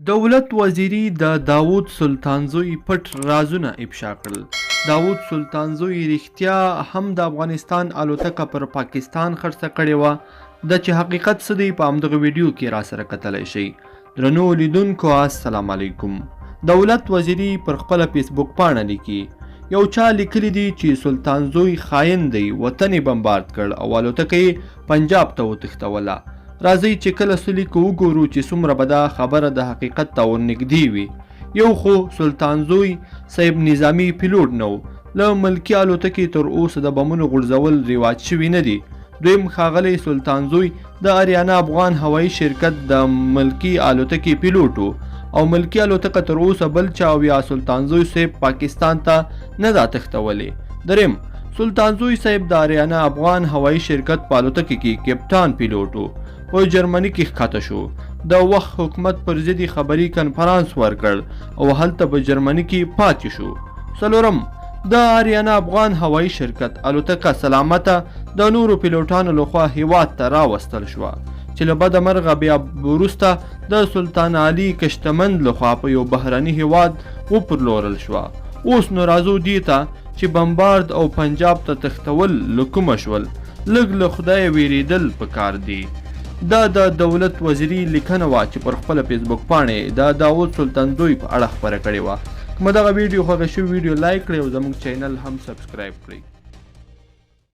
دولت وزیري د داود سلطانزوی پټ رازونه افشا کړل. داود سلطانزوی رښتیا هم د افغانستان الوتکه پر پاکستان خرڅه کړې وه؟ دا چې حقیقت څه دی په همدغه ویډیو کې راسره کتلی شئ. درنو لیدونکو السلام علیکم. دولت وزیري پر خپله فیسبوک پاڼه لیکي، یو چا لیکلي دي چې سلطانزوی خاین دی، وطن یې بمبارد کړ او الوتکه یې پنجاب ته وتښتوله. راځئ چې کله څه لیکو وګورو چې څومره به دا خبره د حقیقت ته ورنږدې وي. یو خو سلطانزوی صیب نظامي پیلوټ نه و، له ملکي الوتکې تر اوسه د بمونو غورځول رواج شوي نه دي. دویم ښاغلی سلطانزوی د اریانا افغان هوایي شرکت د ملکي الوتکې پیلوټ و او ملکي الوتکه تر اوسه بل چا او یا سلطانزوی صیب پاکستان ته نه ده تښتولې. دریم سلطانزوی صاحب د آریانا افغان هوایي شرکت په الوتکې کې کپټان پیلوټ و، په جرمني کې ښکته شو، د وخت حکومت پر ضد یې خبري کنفرانس ورکړ او هلته په جرمني کې پاتې شو. څلورم د آریانا افغان هوایي شرکت الوتکه سلامته د نورو پیلوټانو لخوا هیواد ته راوستل شوه چې له بده مرغه بیا وروسته د سلطان علي کشتمند لخوا په یو بهرني هیواد وپرلورل شوه. اوس نو راځو دې ته چې بمبارد او پنجاب ته تښتول له کومه شول؟ لږ له خدایه ویریدل په کار دي. دا د دولت وزیري لیکنه وه چې پر خپله فیسبوک پاڼه یې د داود سلطانزوی په اړه خپره کړې وه. که مو دغه ویډیو خوښه شوې ویډیو لایک کړئ او زموږ چینل هم سبسکرایب کړئ.